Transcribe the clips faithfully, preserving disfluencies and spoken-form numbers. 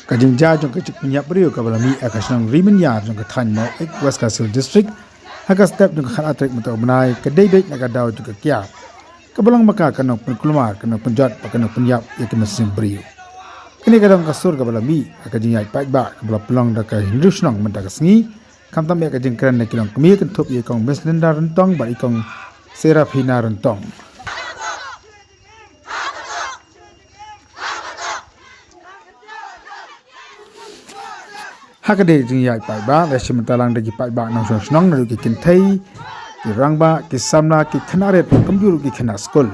Ka jingjia jong ka jingpynïap briew kaba la mih ha ka shnong Ri Mynñiar jong ka thaiñ Maweit, West Khasi Hills District, ha ka step jong ka khatar tarik mynta u bnai, ka dei beit na ka daw jong ka kiad kaba long ba ka nongpynkulmar, ka nongpynjot bad ka nongpynïap ïa ki mynsiem briew. Kane ka long ka sur kaba la mih ha ka jingïaid paidbah kaba la pynlong da ka hynriew shnong mynta ka sngi, khamtam ïa ka jingkren na ki longkmie kynthup ïa i Kong Mislinda Ryntong bad i Kong Serafina Ryntong. Ha ka dei jingïaid paidbah la shim bynta lang da ki paidbah nongshong shnong, naduh ki kynthei, ki rangbah, ki samla, ki khynnah rit, kumjuh ruh ki khynnah skul.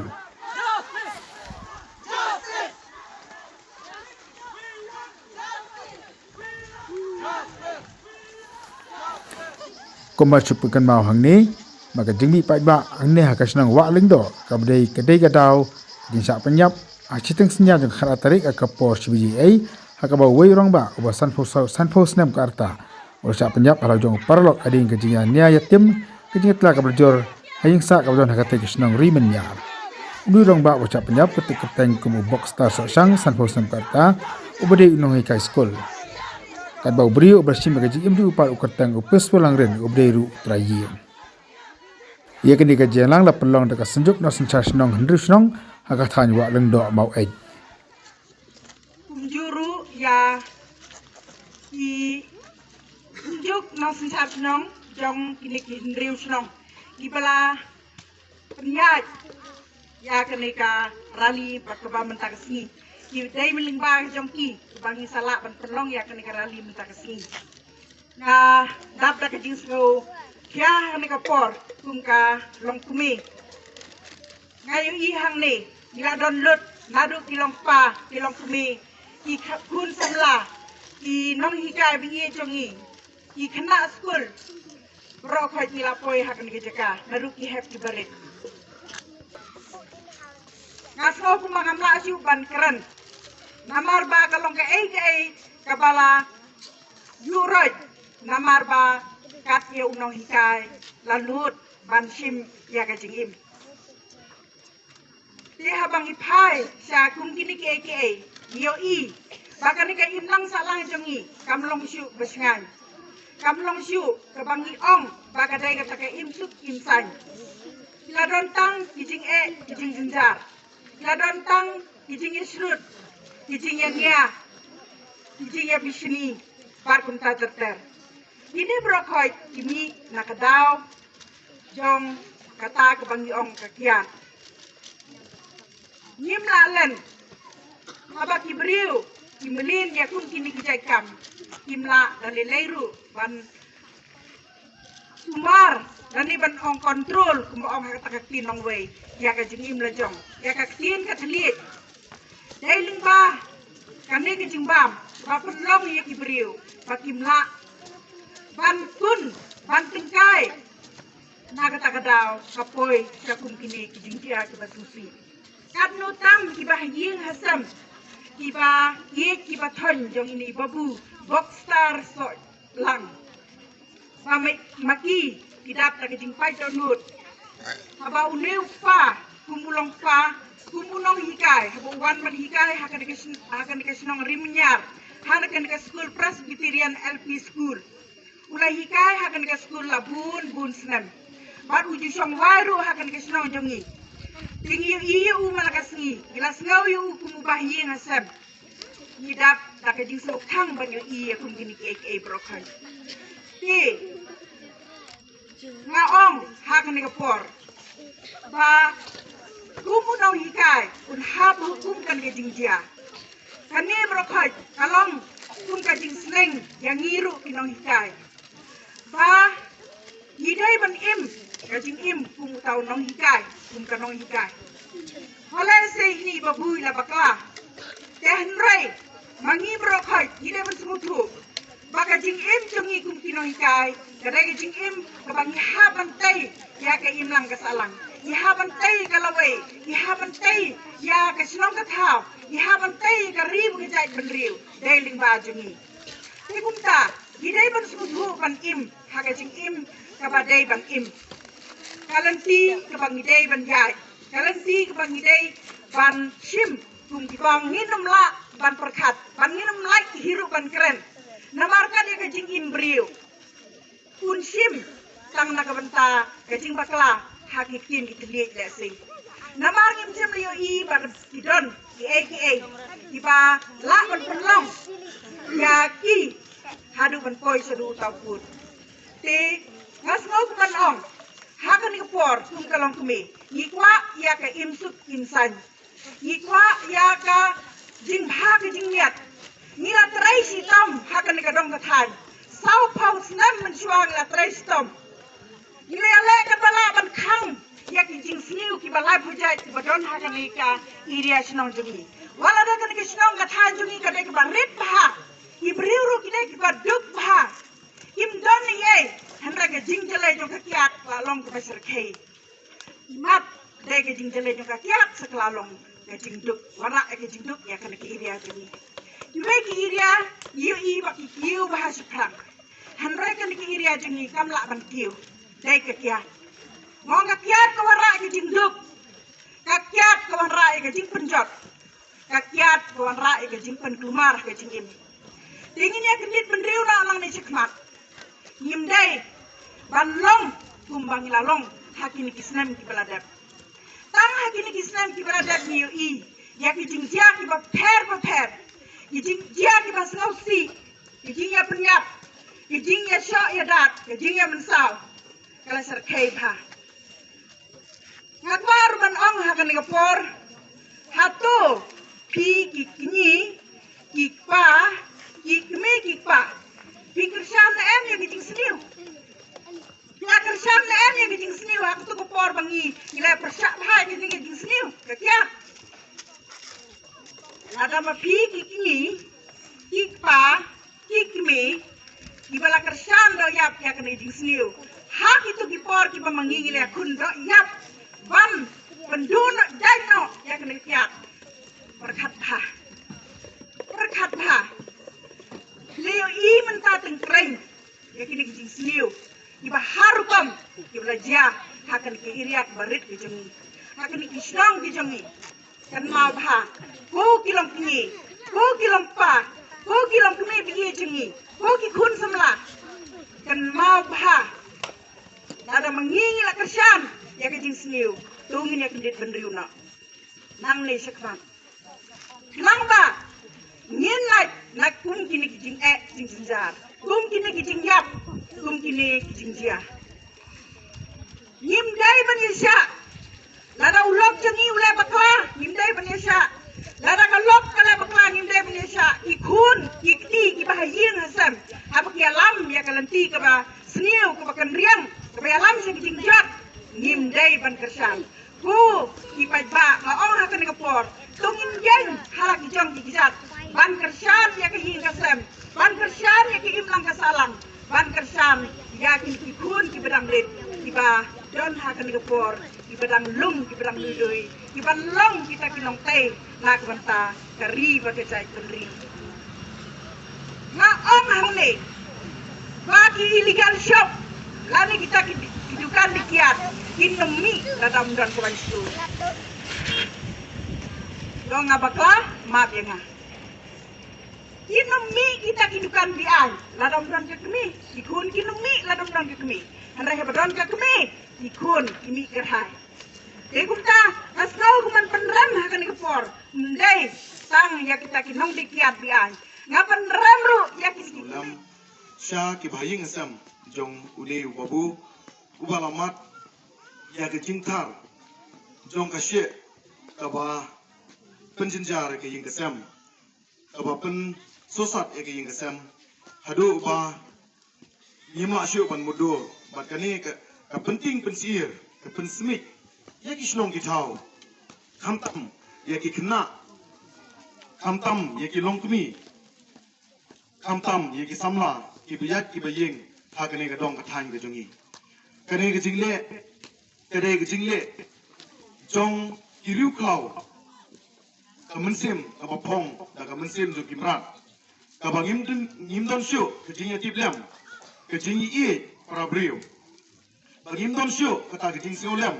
Kumba shu pynkynmaw hangne, ba ka jingmih paidbah hangne ha ka shnong Wah Lyngdoh kaba dei ka dei ka daw jingshah pynïap ha shiteng synñia jong ka khatar tarik ha ka por shi baje ei, ha kaba uwei u rangbah uba sanphew, sanphew snem ka rta u la shah pynïap ha la jong u paralok hadien ka jingïania ïatim, ka jingïatla kaba la jur ha ïing sah kaba don ha katei ka shnong Ri Mynñiar. U dei u rangbah uba shah pynïap, kyrteng kum u Bokstar Sohshang, sanphew snem ka rta, uba dei u nonghikai skul. Katba u briew uba la shim ïa ka jingim dei u pat u kyrteng u Peswal Langrin, uba dei ruh u trai ïing. Ïa kane ka jingïalang la pynlong da ka Synjuk Nongsynshar Shnong hynriew shnong ha ka thaiñ Wah Lyngdoh, Maweit. Kumjuh ruh ïa ki Synjuk Nongsynshar Shnong jong kine ki hynriew shnong kiba la pynïaid ïa kane ka rally bad kaba mynta ka sngi. Ki dei lyngba jong ki kiba ngi sa lah ban pynlong ïa kane ka rally mynta ka sngi. Nga dap da ka jingsngewkhia ha kane ka por kum ka longkmie. Nga ïohi hangne ngi la don lut naduh ki longkpa, ki longkmie, ki khun samla, ki nonghikai ba ïeit jong ngi, ki khynnah skul. Baroh khoit ngi la poi ha kane ka jaka naduh ki hep ki barit. Nga sngew kumba ngam lah shuh ban kren namar ba ka long kaei kaei kaba la ïuh roit, namar ba kat ïa u nonghikai la lut ban shim ïa ka jingim. Te haba ngi phai sha kum kine kiei kiei, ngi ïohi ba kane ka imlang sahlang jong ngi kam long shuh ba shngaiñ, kam long shuh kaba ngi ong ba ka dei kata ka im suk im saiñ. Ki la don tang ki jingeh ki jingjynjar, ki la don tang ki jingïashrut, ki jingïania, ki jingïabishni bad kumta ter ter. Kine baroh khoit ki mih na ka daw jong kata kaba ngi ong ka kiad. Ngim lah len haba ki briew ki mlien ïa kum kine ki jait kam, kim lah da lei lei ruh ban sumar lane ban ong control, kumba ong ha kata ka ktien nongwei, ïa ka jingim la jong, ïa ka ktien ka thylliej. Dei lyngba kane ka jingbam ba pynlong ïa ki briew ba kim lah ban pun, ban tyngkai na kata ka daw ka poi sha kum kine ki jingjia kiba sngewsih. Katno tam kiba ha ïing ha sem, kiba ïeit kiba thoiñ jong ine i babu Bokstar Sohlang. Ba ma, ma ki ki dap da ka jingpait dohnud. Haba une u kpa kum u longkpa, kum u nonghikai, haba u wan ban hikai ha kane ka shnong, ha kane ka shnong Ri Mynñiar, ha kane ka skul Presbyterian L P School. U la hikai ha kane ka skul la bun bun snem. Bad u ju shong wai ruh ha kane ka shnong jong ngi. Te ngi ïohi ïa u man la ka sngi, ngi la sngew ïa u kum u ba ha ïing ha sem. Ngi dap da ka jingsngewthuh ban ïohi ïa kum kine kiei kiei baroh khoit. Te nga ong ha kane ka por ba kum u nonghikai un hap hukum kane ka jingjia. Kane baroh khoit ka long kum ka jingsneng ïa ngi ruh ki nonghikai. Ba ngi dei ban im ka jingim kum uta u nonghikai, kum ka nonghikai. Hale se ine i babu i la bakla. Te hynrei ma ngi baroh khoit ngi dei ban sngewthuh ba ka jingim jong ngi kum ki nonghikai ka dei ka jingim kaba ngi hap ban tei ïa ka imlang ka sahlang. Ngi hap ban tei ïa ka lawei, ngi hap ban tei ïa ka shnong ka thaw, ngi hap ban tei ïa ka ri bad ka jaitbynriew. Dei lyngba jong ngi. Te kumta ngi dei ban sngewthuh ban im ha ka jingim kaba dei ban im. Ka lynti kaba ngi dei ban ïaid, ka lynti kaba ngi dei ban shim kum ki bang, ngin ym lah ban pyrkhat, ban ngin ym lait hi ruh ban kren. Namar kat ïa ka jingim briew un shim tang na ka bynta ka jingbakla ha ki ktien ki thylliej lehse. Namar ngim shym la ïohi ba ki don kiei kiei kiba lah ban pynlong ïa ki haduh ban poi shaduh uta u pud. Te nga sngew kumban ong, ha kane ka por kum ka longkmie ngi kwah ïa ka im suk im saiñ. Ngi kwah ïa ka jingbha ka jingmiat. Ngi la trei shitom ha kane ka dong ka thaiñ. Saw phew snem mynshuwa ngi la trei shitom. Ngi la ïaleh katba lah ban khang ïa ki jingsniew kiba lai phew jait kiba don ha kane ka area shnong jong ngi. Wat la da kane ka shnong ka thaiñ jong ngi ka dei kaba rit bha, ki briew ruh ki dei kiba duk bha. Kim don ei ei, hynrei ka jingjyllei jong ka kiad la long kaba shyrkhei. Imat dei ka jingjyllei jong ka kiad sa ka la long ka jingduk, wanrah ïa ka jingduk ïa kane ka area jong ngi. Kiwei ki area ngi ïohi ba ki kiew bha shaphrang. Hynrei kane ka area jong ngi kam lah ban kiew, dei ka kiad. Nga ong ka kiad ka wanrah ïa ka jingduk, ka kiad ka wanrah ïa ka jingpynjot, ka kiad ka wanrah ïa ka jingpynkulmar ha ka jingim. Te ngin ïa kyndit bynriew noh nangne shakhmat. Ngim dei ban long kumba ngi la long ha kine ki snem kiba la dep. Tang ha kine ki snem kiba la dep ngi ïohi ïa ki jingjia kiba pher bapher, ki jingjia kiba sngewsih, ki jingïapynïap, ki jingïashoh ïadat, ki jingïamynsaw, ka la shyrkhei bha. Nga kwah ruh ban ong ha kane ka por, hato phi ki kñi, ki kpa, ki kmie ki kpa, phi kyrshan ne em ïa ki jingsniew? Phi la kyrshan ne em ïa ki jingsniew ha kato ka por ba ngi, ngi la pyrshah bha ïa ki jingsniew, ka kiad? Lada ma phi ki kñi, ki kpa, ki kmie kiba la kyrshan doh ïap ïa kane ka jingsniew ha kito ki por kiba ma ngi ngi la khun doh ïap ban pynduh noh, jaiñ noh ïa kane ka kiad. Pyrkhat bha, pyrkhat bha. Lei ïohi mynta tyngkreiñ ïa kine ki jingsniew kiba har rukom kiba la jia ha kane ki area kiba rit ki jong ngi, ha kine ki shnong ki jong ngi. Kynmaw bha, ko ki longkmie, ko ki longkpa, ko ki longkmie ba ïeit jong ngi, ko ki khun samla. Kynmaw bha, lada ma ngi ngi la kyrshan ïa ka jingsniew, to ngin ïa kyndit bynriew noh nangne shakhmat. Khnang ba ngin lait na kum kine ki jingeh jingjynjar, kum kine ki jingïap, kum kine ki jingjia. Ngim dei ban ïashah. Lada u lok jong ngi u leh bakla, ngim dei ban ïashah. Lada ka lok ka leh bakla, ngim dei ban ïashah. Ki khun ki kti kiba ha ïing ha sem, haba ki ïalam ïa ka lynti kaba sniew, kaba kynriang, kaba ïalam sha ki jingjot, ngim dei ban kyrshan. Ko ki paidbah, nga ong ha kane ka por, to ngin ïeng ha la ki jong ki kjat ban kyrshan ïa ka ïing ka sem, ban kyrshan ïa ka imlang ka sahlang, ban kyrshan ïa ki, ki khun kiba dang rit, kiba don ha kane ka por, kiba dang lung, kiba dang lui lui, kiba long kita ki nongtei na ka bynta ka ri bad ka jaitbynriew. Nga ong hangne ba ki illegal shop lane kita ki, ki dukan di kiad kin ym mih lada ym don ka ban shu. Dong nga bakla, map ïa nga. Kin ym mih kita ki dukan bi aiñ lada ym don ka kmie. Ki khun kin ym mih lada ym don ka kmie. Hynrei haba don ka kmie, ki khun ki mih kyrhai. Te kumta nga sngew kumban pynrem ha kane ka por, ym dei tang ïa kita ki nongdie kiad bi aiñ. Nga pynrem ruh ïa ki, ki lem sha ki bahaïing hasem jong une u babu uba la mad ïa ka jingthar jong ka shiah kaba pynjynjar ïa ka ïing ka sem, kaba pynsosat ïa ka ïing ka sem, haduh ba ngim lah shuh ban mutdur. Bad kane ka, ka pyntieng pynsyier, ka pynsmit ïa ki shnong ki thaw, khamtam ïa ki khynnah, khamtam ïa ki longkmie, khamtam ïa ki samla kiba ïaid kiba ïeng ha kane ka dong ka thaiñ ka jong ngi. Kane ka jingleh ka dei ka jingleh jong ki riewkhlaw, ka mynsiem kaba phong da ka mynsiem jong ki mrad, kaba ngim don, ngim don shuh ka jingïatiplem, ka jingïeit para briew, ba ngim don shuh kata ka jingsngewlem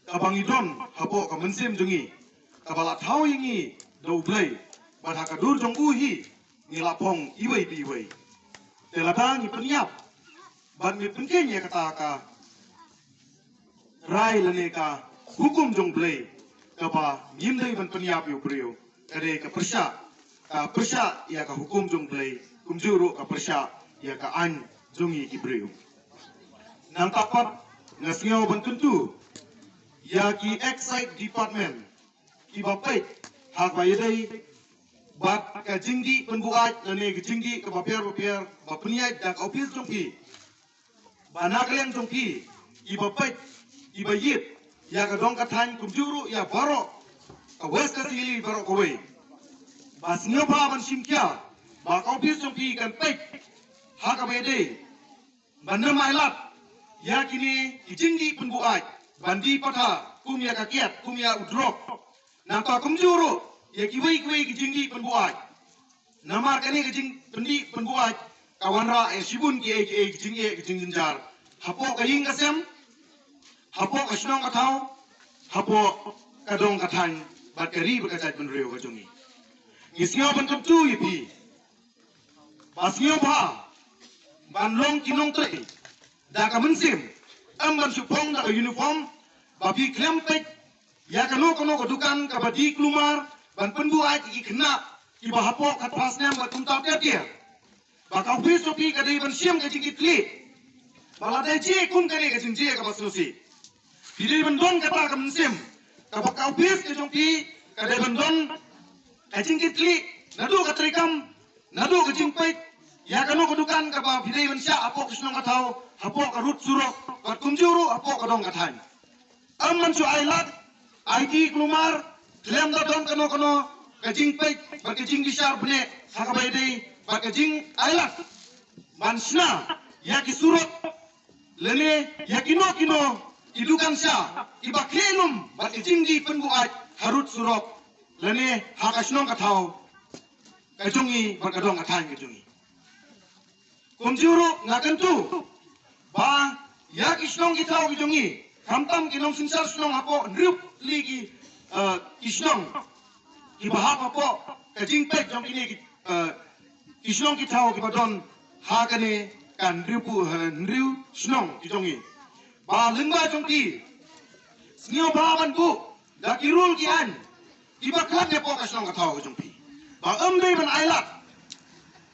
kaba ngi don hapoh ka mynsiem jong ngi, kaba la thaw ïa ngi da U Blei Bad ha ka dur jong u hi ngi la phong iwei pa iwei. Te lada ngi pynïap bad ngi pynkheiñ ïa kata ka rai lane ka hukum jong Blei kaba ngim dei ban pynïap ïa u briew, ka dei ka pyrshah, ka pyrshah ïa ka hukum jong Blei, kumjuh ruh ka pyrshah ïa ka aiñ jong ngi ki briew. Nangta pat nga sngew ban kyntu ïa ki Excise Department kiba peit ha kaba ïadei bad ka jingdih pynbuaid lane ka jingdih kaba pher bapher ba pynïaid da ka ophis jong phi, ba na ka liang jong phi, kiba peit, kiba ïit ïa ka dong ka thaiñ kumjuh ruh ïa baroh ka West Khasi Hills baroh kawei. Ba sngewbha ban shim khia ba ka ophis jong phi kan peit ha kaba ïadei ban ym ailad ïa kine ki jingdih pynbuaid ban dih patta kum ïa ka kiad, kum ïa u drok. Nangta kumjuh ruh ïa kiwei kiwei ki jingdih pynbuaid. Namar kane ka jingpyndih pynbuaid ka wanrah ïa shibun kiei kiei ki jingeh ki jingjynjar hapoh ka ïing ka sem, hapoh ka shnong ka thaw, hapoh ka dong ka thaiñ bad ka ri bad ka jaitbynriew ka jong ngi. Ngi sngew ban kyntu ïa phi ba sngewbha ban long ki nongtrei da ka mynsiem, ym ban shu phong da ka uniform, ba phi khlem peit ïa kano kano ka dukan kaba dih kulmar ban pynbuaid ïa ki khynnah kiba hapoh khatphra snem bad kumta ter ter. Ba ka ophis jong phi ka dei ban shim ka jingkitkhlieh ba lada jia kum kane ka jingjia kaba sngewsih, phi dei ban don kata ka mynsiem kaba ka ophis ka jong phi ka dei ban don ka jingkitkhlieh naduh ka treikam, naduh ka jingpeit ïa kano ka dukan kaba phi dei ban shah hapoh ka shnong ka thaw, hapoh ka rud surok bad kumjuh ruh hapoh ka dong ka thaiñ. Ym ban shu ailad, aiti kulmar khlem da don kano kano ka jingpeit bad ka jingbishar bneh ha kaba ïadei bad ka jingailad ban shna ïa ki surok lane ïa kino kino ki dukan sha kiba khlieh lum bad ka jingdih pynbuaid ha rud surok lane ha ka shnong ka thaw ka jong ngi bad ka dong ka thaiñ ka jong ngi. Kumjuh ruh nga kyntu ba ïa ki shnong ki thaw ki jong ngi, khamtam ki nongsynshar shnong hapoh hynriew tylli ki, eh, ki shnong kiba hap hapoh ka jingpeit jong kine ki, eh, ki shnong ki thaw kiba don ha kane ka hynriewphew, eh, hynriew shnong ki jong ngi. Ba lyngba jong ki sngewbha ban buh da ki rule ki aiñ kiba khlad hapoh ka shnong ka thaw ka jong phi. Ba ym dei ban ailad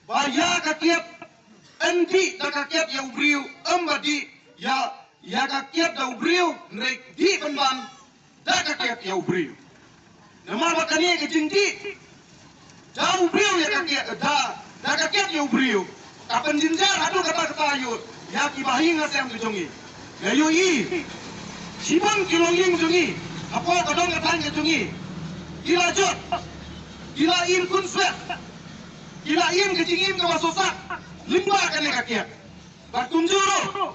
ba ïa ka kiad yn dih da ka kiad ïa u briew, ym ba dih ïa, ïa ka kiad da u briew, hynrei dih pynban da ka kiad ïa u briew. Namar ba kane ka jingdih da u briew ïa ka kiad, da, da ka kiad ïa u briew ka pynjynjar haduh katta katta ïa, ïa ki bahaïing hasem ki jong ngi. Nga ïohi shibun ki longïing jong ngi hapoh ka dong ka thaiñ ka jong ngi, ki la jot, ki la im khunswet, ki la im ka jingim kaba sosah lyngba kane ka kiad. Bad kumjuh ruh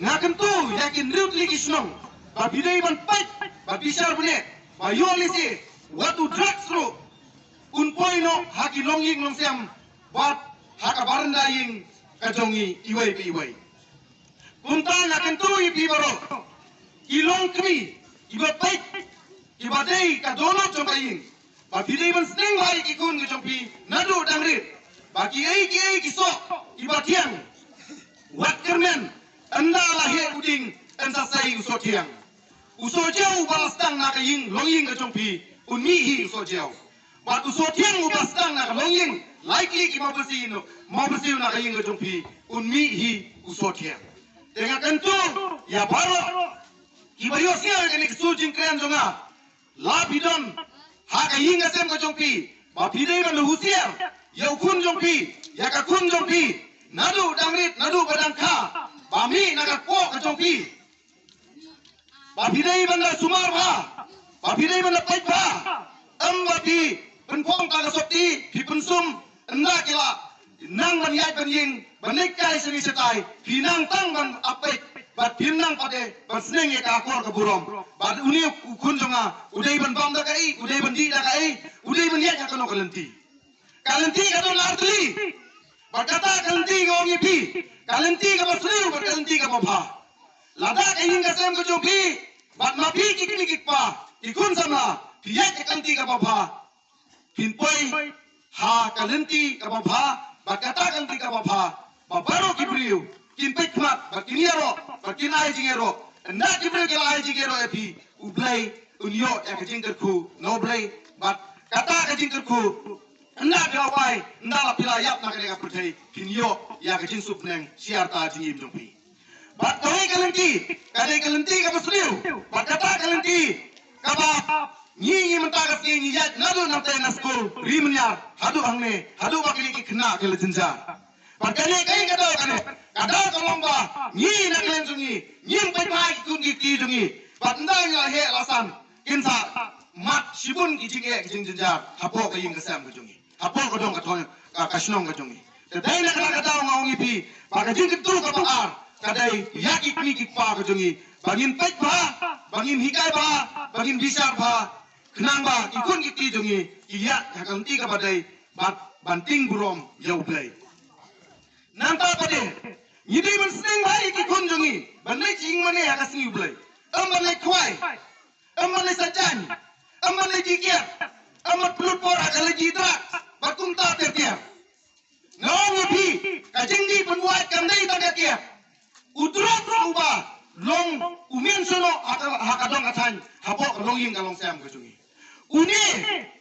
nga kyntu ïa ki hynriew tylli ki shnong ba phi dei ban peit, ba phi bishar bneh, ba ïoh lehse wat u drugs ruh un poi noh ha ki longïing longsem bad ha ka baranda ïing ka jong ngi iwei pa iwei. Kumta nga kyntu ïa phi baroh ki longkmie, kiba peit, kiba dei ka dohnud jong ka ïing, ba phi dei ban sneng bha ïa ki khun ki jong phi naduh dang rit, ba kiei kiei ki soh kiba thiang, wat kyrmen, ynda la heh u dieng yn sa sei u soh thiang. U soh jia uba la sdang na ka ïing longïing ka jong phi un mih hi u soh jia. Bad u soh thiang uba sdang na ka longïing, lai tylli ki mawbyrsiew, mawbyrsiew na ka ïing ka jong phi un mih hi u soh thiang. Te nga kyntu ïa baroh kiba ïohsngew ïa kane ka sur jingkren jong nga, la phi don ha ka ïing ka sem ka jong phi, ba phi dei ban husiar ïa u khun jong phi, ïa ka khun jong phi, naduh dang rit, naduh ba dang kha, ba mih na ka kpoh ka jong phi. Ba phi dei ban da sumar bha, ba phi dei ban da peit bha, ym ba phi pynphong tang ka sopti, phi pynsum, ynda ki la nang ban ïaid ban ïeng, ban leit kai shane shatai, phi nang tang ban ap peit, bad phi nang pat de ban sneng ïa ka akor ka burom. Bad une u khun jong nga u dei ban bam da kaei, u dei ban dih da kaei, u dei ban ïaid ha kano ka lynti. Ka lynti ka don ar tylli. Bad kata ka lynti nga ong ïa phi, ka lynti kaba sniew bad ka lynti kaba bha. Lada ka ïing ka sem ka jong phi bad ma phi ki kmie ki kpa, ki khun samla, phi ïaid ka lynti kaba bha, Phin poi ha ka lynti kaba bha, bad kata ka lynti kaba bha, ba baroh ki briew kin peit khmat, bad kin ïaroh, bad kin ai jingïaroh. Ynda ki briew ki la ai jingïaroh ïa phi, U Blei un ïoh ïa ka jingkyrkhu na U Blei. Bad kata ka jingkyrkhu, ynda phi la wai, ynda la phi la ïap na kane ka pyrthei, phin ïoh ïa ka jingsuk bneng sha ka jingim jong phi. Bad kawei ka lynti, ka dei ka lynti kaba sniew. Bad kata ka lynti kaba ngi, ngi mynta ka sngi ngi ïaid naduh nangtei na skul Ri Mynïar haduh hangne, haduh ba kine ki khynnah ki la jynjar. Bad kane ka ïing ka daw kane, ka daw ka long ba ngi na khlem jong ngi, ngim peit bha ïa ki khun ki kti jong ngi. Bad ynda ngi la heh la san, kin sa mad shibun ki jingeh ki jingjynjar hapoh ka ïing ka sem ka jong ngi, hapoh ka dong ka thaiñ, ka, ka shnong ka jong ngi. Te dei na kata ka daw nga ong ïa phi ba ka jingkyntu kaba ar ka dei ïa ki kmie ki kpa ka jong ngi, ba ngin peit bha, ba ngin hikai bha, ba ngin bishar bha, khnang ba ki khun ki kti jong ngi ki ïaid ha ka lynti kaba dei, bad ban tieng burom ïa U Blei. Nangta pat de, ngi dei ban sneng bha ïa ki khun jong ngi ban leit ïing mane ha ka sngi U Blei. Ym ban leit khwai, ym ban leit sa jaiñ, ym ban leit die kiad, ym ban pynlut por ha ka leit die drugs bad kumta ter ter. Nga ong ïa phi, ka jingdih pynwait kam dei tang ka kiad. U drugs uba long u mention noh ha ka, ha ka dong ka thaiñ, hapoh ka longïing ka longsem ka jong ngi. Une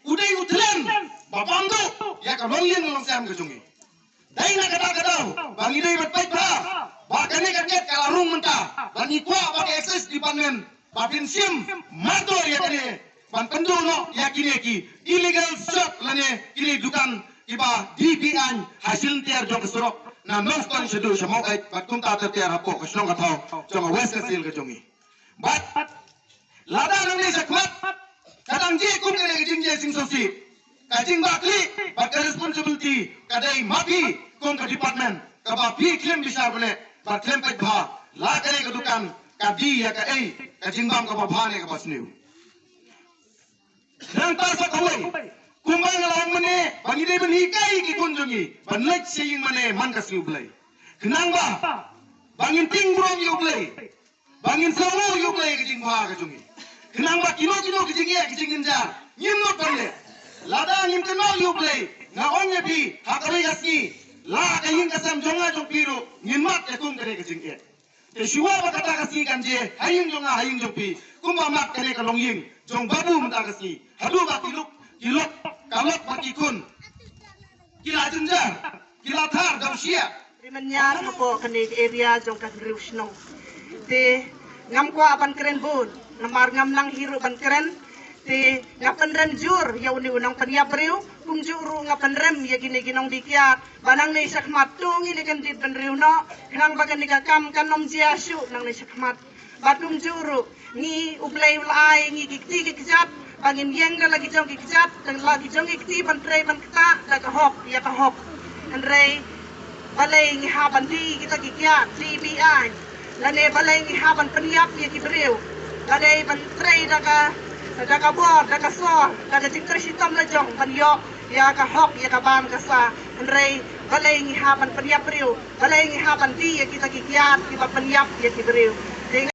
u dei u thlen ba bam duh ïa ka longïing ka longsem ka jong ngi. Dei na kata ka daw ba ngi dei ban peit bha ba kane ka ngeit ka la rung mynta, ba ngi kwah ba ka Excise Department ba phin shim marto ïa kane, ban pynduh noh ïa kine ki illegal shop lane kine dukan kiba die be-aiñ ha shilynter jong ka surok na Nongstoiñ shaduh sha Maweit bad kumta ter ter hapoh ka shnong ka thaw jong ka West Khasi Hills ka jong ngi. Bad lada nangne shakhmat ka dang jia kum kane ka jingjia jingsngewsih, ka jingbakla bad ka responsibility ka dei ma phi kum ka department kaba phi khlem bishar bneng bad khlem peit bha la kane ka dukan ka die ïa kaei, ka jingbam kaba bha ne kaba sniew. Nangta sa kawei, kumba nga la ong mynne, ba ngi dei ban hikai ki khun jong ngi ban leit sha ïing mane man ka sngi U Blei, khnang ba, ba ngin tieng burom ïa U Blei, ba ngin sngewbha ïa U Blei ka jingbha ka jong ngi, khnang ba kino kino ka jingeh ka jingjynjar ngim nud ban leh. Lada ngim kynmaw ïa U Blei, nga ong ïa phi, ha kawei ka sngi la ka ïing ka sem jong nga jong phi ruh ngin mad ïa kum kane ka jingeh. Te shuwa ba kata ka sngi kan jia ha ïing jong nga ha ïing jong phi, kumba mad kane ka longïing jong Babu mynta ka sngi, haduh ba ki lok, ki lok, ka lok bad ki khun ki la jynjar, ki la thar dawshiah. Ri Mynñiar hapoh kane ka area jong ka Hynriew Shnong. Te ngam kwah ban kren bun namar ngam nang hi ruh ban kren. Te nga pynrem jur ïa une u nongpynïap briew, kumjuh ruh nga pynrem ïa kine ki nongdie kiad ba nangne shakhmat to ngin ïa kyndit bynriew noh, khnang ba kane ka kam kan ym jia shuh nangne shakhmat. Bad kumjuh ruh, ngi, U Blei u la ai ngi ki kti ki kjat ba ngin ïeng da la ki jong ki kjat, da la ki jong ki kti ban trei ban ktah da ka hok ïa ka hok. Hynrei balei ngi hap ban die kita ki kiad, die be-aiñ? Lane balei ngi hap ban pynïap ïa ki briew? Lane ban trei da ka, da ka bor, da ka sor, da ka jingtrei shitom la jong ban ïoh ïa ka hok ïa ka bam ka sa. Hynrei balei ngi hap ban pynïap briew? Balei ngi hap ban die ïa kita ki kiad kiba pynïap ïa ki briew?